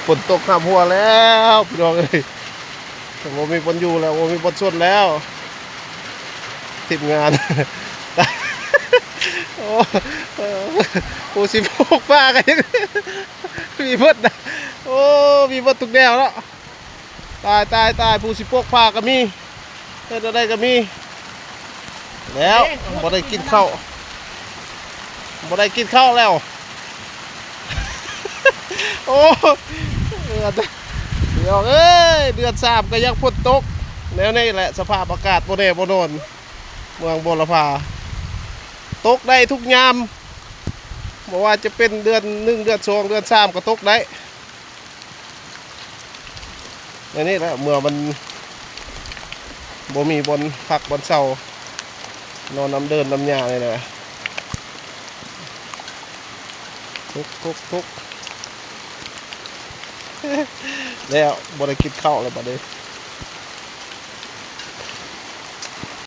ຝົນຕົກຫ້າມຫົວແລ້ວພີ່ນ້ອງເອີຍ ບໍ່ມີບ່ອນຢູ່ແລ້ວ ບໍ່ມີບ່ອນຊົນແລ້ວ ທີມງານ ໂອ້ ເອີ ຜູ້ຊິປູກປ່າກໍຍັງມີເບິດນະ ໂອ້ ມີເບິດທຸກແນວເນາະ ຕາຍ ຕາຍ ຕາຍ ຜູ້ຊິປົກຜ້າກໍມີ ເຮັດແນວໃດກໍມີ ແລ້ວ ເອີ ບໍ່ໄດ້ກິນເຂົ້າ ບໍ່ໄດ້ກິນເຂົ້າແລ້ວ ໂອ້ ເດືອນ ພີ່ນ້ອງເອີຍ ເດືອນສາມກໍຍັງຝົນຕົກ ແນວນີ້ແຫຼະ ສະພາບອາກາດບໍ່ແນ່ບໍ່ນອນ ເມືອງບົວລະພາ ຕົກໄດ້ທຸກຍາມ ບໍ່ວ່າຈະເປັນເດືອນໜຶ່ງ ເດືອນສອງ ເດືອນສາມ ກໍຕົກໄດ້. ອັນນີ້ແຫຼະ ເມື່ອມັນບໍ່ມີບ່ອນພັກບ່ອນເຊົາ ນອນນຳເດີ່ນນຳຫຍ້ານີ້ແຫຼະ ທຸກ ທຸກ ທຸກ ແລ້ວ ບໍ່ໄດ້ກິນເຂົ້າແລ້ວບັດນີ້.